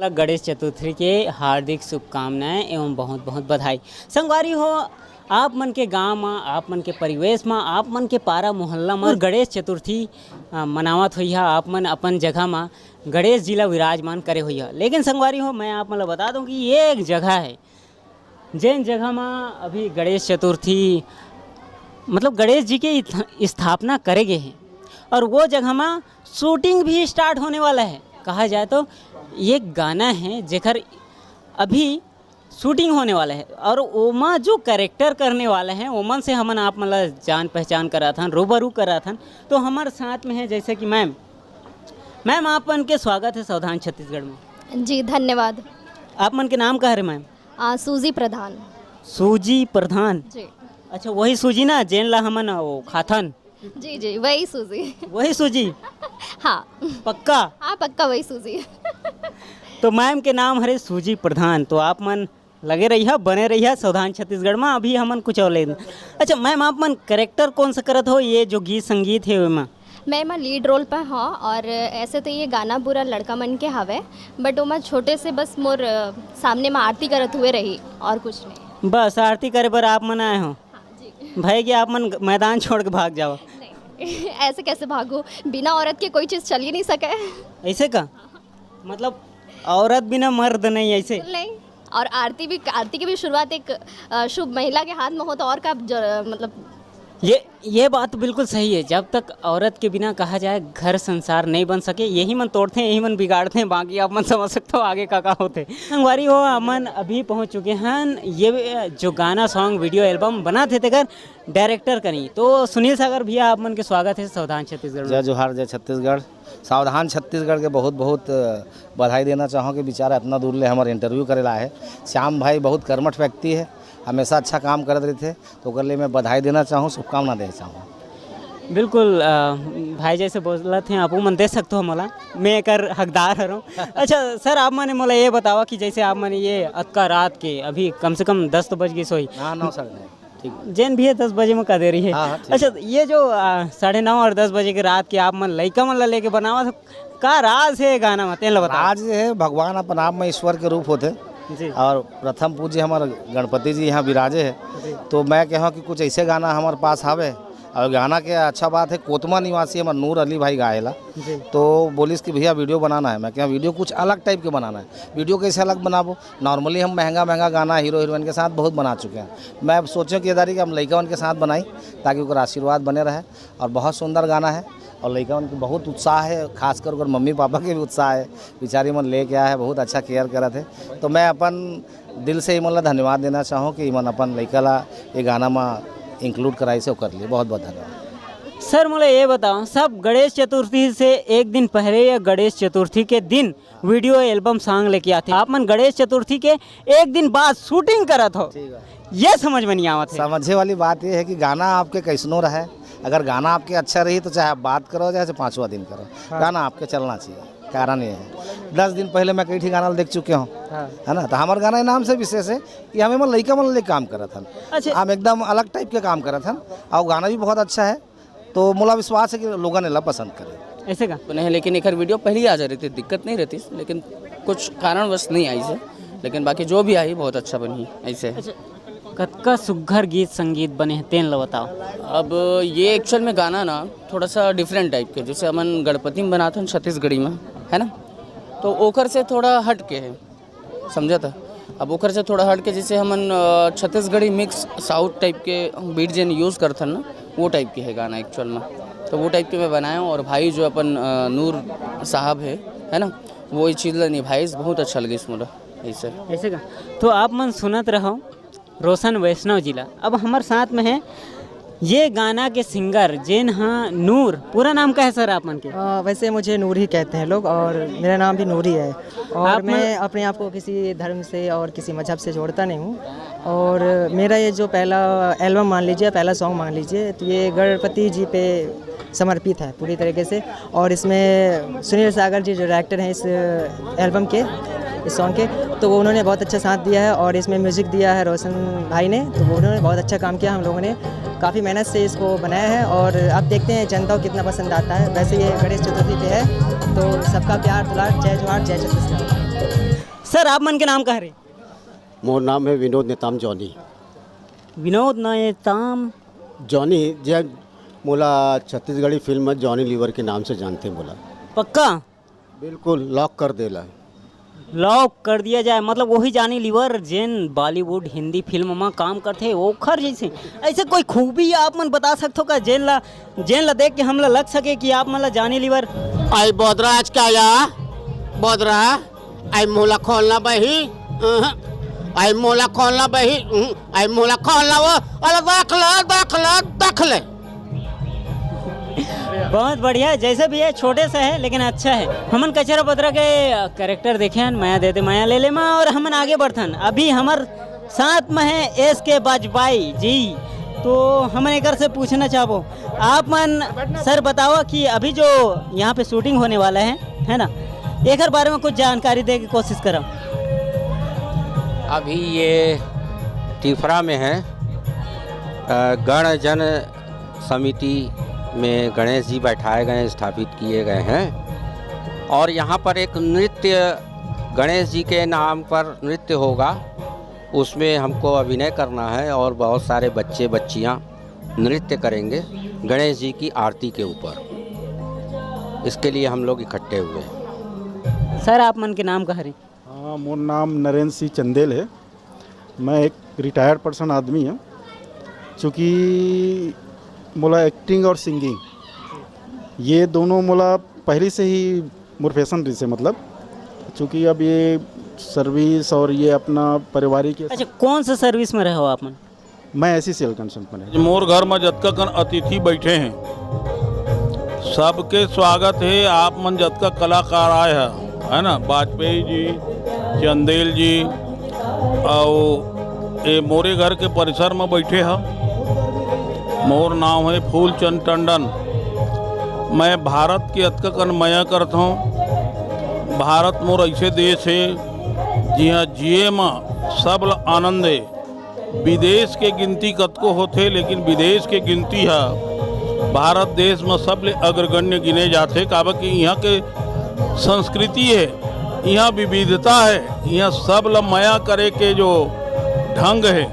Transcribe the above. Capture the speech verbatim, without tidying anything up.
गणेश चतुर्थी के हार्दिक शुभकामनाएं एवं बहुत बहुत बधाई। संगवारी हो, आप मन के गांव म, आप मन के परिवेश म, आप मन के पारा मोहल्ला म गणेश चतुर्थी, अ, मनावत होइहा, आप मन अपन जगह म गणेश जी ला विराजमान करे होइहा। लेकिन संगवारी हो, मैं आप मन ला बता दूं कि ये एक जगह है, जेन जगह म अभी गणेश चतुर्थी, मतलब गणेश जी के इथ-, स्थापना करे गे हे और वो जगह म शूटिंग भी स्टार्ट होने वाला है। कहा जाए तो ये गाना है जेकर अभी शूटिंग होने वाला है और ओमा जो कैरेक्टर करने वाला है, ओमन से हमन आप मन ला जान पहचान कराथन, रूबरू कराथन। तो हमारे साथ में है जैसे कि मैम, मैम, आप मन के स्वागत है सावधान छत्तीसगढ़ में। जी, धन्यवाद। आप मन के नाम का हरे मैम? आ, सूजी प्रधान। सूजी प्रधान? जी। अच्छा, वही सूजी ना, जेन ला हमन वो खाथन? जी, जी, वही सूजी। वही सूजी? हाँ। पक्का? हाँ, पक्का वही सूजी। तो मैम के नाम हरे सूजी प्रधान। तो आप मन लगे रहिहा, बने रहिहा सावधान छत्तीसगढ़ में। अभी हमन कुछ और लेन। अच्छा मैम, आप मन कैरेक्टर कौन सा करत हो, ये जो गीत संगीत है ओमा? मैं एमा लीड रोल पे हौं और ऐसे तो ये गाना पूरा लड़का मन के हवे, बट ओमा छोटे से बस मोर, अ, सामने में आरती करत हुए रही और कुछ नहीं। बस आरती करे बर आप मन आए हो? हाँ जी। भाई कि आप मन मैदान छोड़ के भाग जाओ। नहीं, ऐसे कैसे भागो? बिना औरत के कोई चीज़ चल ही नहीं सके। ऐसे का? मतलब औरत बिना मर्द नहीं, ऐसे? बिल्कुल नहीं। और आरती भी, आरती की भी शुरुआत एक, अ, शुभ महिला के हाथ में हो तो और का ज-, मतलब ये, ये बात तो बिल्कुल सही है। जब तक औरत के बिना कहा जाए घर संसार नहीं बन सके, यही मन तोड़ते हैं, यही मन बिगाड़ते हैं, बाकी आप मन समझ सकते हो आगे का का होते। संगवारी हो, हमन अभी पहुंच चुके हैं ये जो गाना सॉन्ग वीडियो एल्बम बना थे तेकर डायरेक्टर कनी। तो सुनील सागर भैया, आप मन के स्वागत है सावधान छत्तीसगढ़ में। जय जोहार, जय छत्तीसगढ़। सावधान छत्तीसगढ़ के बहुत बहुत बधाई देना चाहूँ कि बेचारा इतना दूर ले हमारे इंटरव्यू करे ला है। श्याम भाई बहुत कर्मठ व्यक्ति है, हमेशा अच्छा काम करत रहिथे, तो ओकर लिए मैं बधाई देना चाहूँ, शुभकामना देना चाहूँ। बिल्कुल, अ, भाई जैसे बोलत हैं, आप मन दे सकते हो मोला, मैं एकर हकदार हरौं। अच्छा सर, आप मने मोला ये बतावा कि जैसे आप मने ये अतका रात के, अभी कम से कम दस तो बज गई सोई। हाँ, नौ, साढ़े नौ। ठीक। जेन भी है, दस बजे में का दे रही है। हाँ, हाँ, ठीक। अच्छा, ये जो, आ, साढ़े नौ और दस बजे के रात के आप मन लइका मन ला लेके बनावत हो, का राज है गाना में, तेन ला बताओ। राज ये है, भगवान अपन आप में ईश्वर के रूप होते। जी। और प्रथम पूज्य हमारे गणपति जी यहाँ विराजे है। जी। तो मैं कहूँ कि कुछ ऐसे गाना हमारे पास आवे। और गाना के अच्छा बात है, कोतमा निवासी हमारे नूर अली भाई गाएला। जी। तो बोलिस कि भैया वीडियो बनाना है। मैं कहा वीडियो कुछ अलग टाइप के बनाना है। वीडियो कैसे अलग बनाबो? नॉर्मली हम महंगा महंगा गाना हीरो हीरोइन के साथ बहुत बना चुके हैं। मैं अब सोचें कि ये दारी कि हम लइका उनके साथ बनाई, ताकि ओकर आशीर्वाद बने रहे। और बहुत सुंदर गाना है और लइका उनके बहुत उत्साह है, खासकर ओकर मम्मी पापा के भी उत्साह है। बेचारी मन लेके आए हैं, बहुत अच्छा केयर करत है। तो मैं अपन दिल से इमन ला धन्यवाद देना चाहूँ कि इमन अपन लइका ला ये गाना में इंक्लूड कराई से ओकर लिए बहुत बहुत धन्यवाद। सर, मोला ये बताओ, सब गणेश चतुर्थी से एक दिन पहले या गणेश चतुर्थी के दिन वीडियो एल्बम सॉन्ग लेके आथे। आप मन गणेश चतुर्थी के एक दिन बाद शूटिंग करत हो, ठीक है। ये समझ में नहीं आवत है। समझे वाली बात ये है कि गाना आपके कैसनो रहे, अगर गाना आपके अच्छा रही तो चाहे आप बात करो, चाहे पाँचवा दिन करो, हाँ। गाना आपके चलना चाहिए। कारण ये है, दस दिन पहले मैं कई ठी गाना देख चुके हूँ, हाँ। है ना। तो हमारे गाना के नाम से विशेष है कि हम एमा लइका मन ले काम करत हन। अच्छा। हम एकदम अलग टाइप के काम करत हन और गाना भी बहुत अच्छा है। तो मोला विश्वास है कि लोगन एला पसंद करे। ऐसे का? बने हैं, लेकिन एकर वीडियो पहले ही आ जा रही थी, दिक्कत नहीं रहती, लेकिन कुछ कारणवश नहीं आई से। लेकिन बाकी जो भी आई, बहुत अच्छा बनी, ऐसे है। अच्छा, कतका सुग्घर गीत संगीत बने हैं, तेन ला बताओ। अब ये एक्चुअल में गाना ना थोड़ा सा डिफरेंट टाइप के, जैसे हमन गणपति में बनाते हैं छत्तीसगढ़ी में, है ना, तो ओकर से थोड़ा हट के है, समझा था। अब ओकर से थोड़ा हट के जैसे हमन, अ, छत्तीसगढ़ी मिक्स साउथ टाइप के बीट जेन यूज़ करथन ना, वो टाइप के है गाना एक्चुअल में। तो वो टाइप के मैं बनाया हूँ और भाई जो अपन, अ, नूर साहब है, है ना, वो ये चीज़ ला निभाइस, बहुत अच्छा लगिस मोला ऐसे। ऐसे का? तो आप मन सुनत रहो रोशन वैष्णव जी ला। अब हमर साथ में है ये गाना के सिंगर जेन हा नूर। पूरा नाम का है सर आप मन के? अ, वैसे मुझे नूर ही कहते हैं लोग और मेरा नाम भी नूर ही है। और आप मन मैं अपने आप को किसी धर्म से और किसी मजहब से जोड़ता नहीं हूँ। और मेरा ये जो पहला एल्बम मान लीजिए, पहला सॉन्ग मान लीजिए, तो ये गणपति जी पे समर्पित है पूरी तरीके से। और इसमें सुनील सागर जी जो डायरेक्टर हैं इस एल्बम के, इस सॉन्ग के, तो वो उन्होंने बहुत अच्छा साथ दिया है। और इसमें म्यूज़िक दिया है रोशन भाई ने, तो वो उन्होंने बहुत अच्छा काम किया। हम लोगों ने काफ़ी मेहनत से इसको बनाया है और अब देखते हैं जनता को कितना पसंद आता है। वैसे ये गणेश चतुर्थी पे है, तो सबका प्यार दुलार, जय जोहार, जय छत्तीसगढ़। सर, आप मन के नाम का हरे? मोर नाम है विनोद नेताम जॉनी। विनोद नेताम। जॉनी, जे मोला छत्तीसगढ़ी फिल्म में जॉनी लीवर के नाम से जानथे मोला। पक्का? बिल्कुल, लॉक कर देला। लॉक कर दिया जाए, मतलब वही जॉनी लीवर जेन बॉलीवुड हिंदी फिल्म में काम करथे ओखर जैसे। ऐसे कोई खूबी आप मन बता सकथो का जेन ला, जेन ला देख के हमला लग सके कि आप मन ला जॉनी लीवर? आई बोदरा आज क्या या? बोदरा, आई मोला खोलना बही, अहं। आई मोला खोलना बही, अहं। आई मोला खोलना वो, अरे देख ले, देख ले, देख ले। बहुत बढ़िया, जैसे भी है छोटे से है लेकिन अच्छा है। हमन कचरा पतरा के कैरेक्टर देखे हन, मया दे दे मया ले ले मा, और हमन आगे बढ़थन। अभी हमर साथ में है एस के बाजपेयी जी, तो हमन एकर से पूछना चाहबो, आप मन सर बताओ कि अभी जो यहाँ पे शूटिंग होने वाला है, है ना, एकर बारे में कुछ जानकारी दे के कोशिश करो। अभी ये टिफरा में है, अ, गण जन समिति में गणेश जी बैठाए गए, स्थापित किए गए हैं और यहाँ पर एक नृत्य, गणेश जी के नाम पर नृत्य होगा, उसमें हमको अभिनय करना है और बहुत सारे बच्चे बच्चियाँ नृत्य करेंगे गणेश जी की आरती के ऊपर। इसके लिए हम लोग इकट्ठे हुए हैं। सर, आप मन के नाम का हरे? हाँ, मोर नाम नरेंद्र सिंह चंदेल है। मैं एक रिटायर्ड पर्सन आदमी हूँ। चूँकि मोला एक्टिंग और सिंगिंग, ये दोनों मोला पहले से ही मोर पैशन रहिसे, मतलब, चूँकि अब ये सर्विस और ये अपना पारिवारिक, अच्छा, कौन सा सर्विस में रहे हो आप मन? मैं एसी सेल कंसल्ट में रहे। मोर घर में जतका कन अतिथि बैठे हैं, सबके स्वागत है। आप मन जतका कलाकार आए हैं, है ना, वाजपेयी जी, चंदेल जी, और ये मोरे घर के परिसर में बैठे हैं। मोर नाम है फूलचंद टंडन। मैं भारत के अतका कन मया करत हूँ। भारत मोर ऐसे देश है, जिहाँ जिए में सब ल आनंद है। विदेश के गिनती कतको होथे, लेकिन विदेश के गिनती ह भारत देश म सबले अग्रगण्य गिने जाथे, काबर कि इहाँ के संस्कृति हे, इहाँ विविधता हे, इहाँ सब ल मया करे के जो ढंग हे,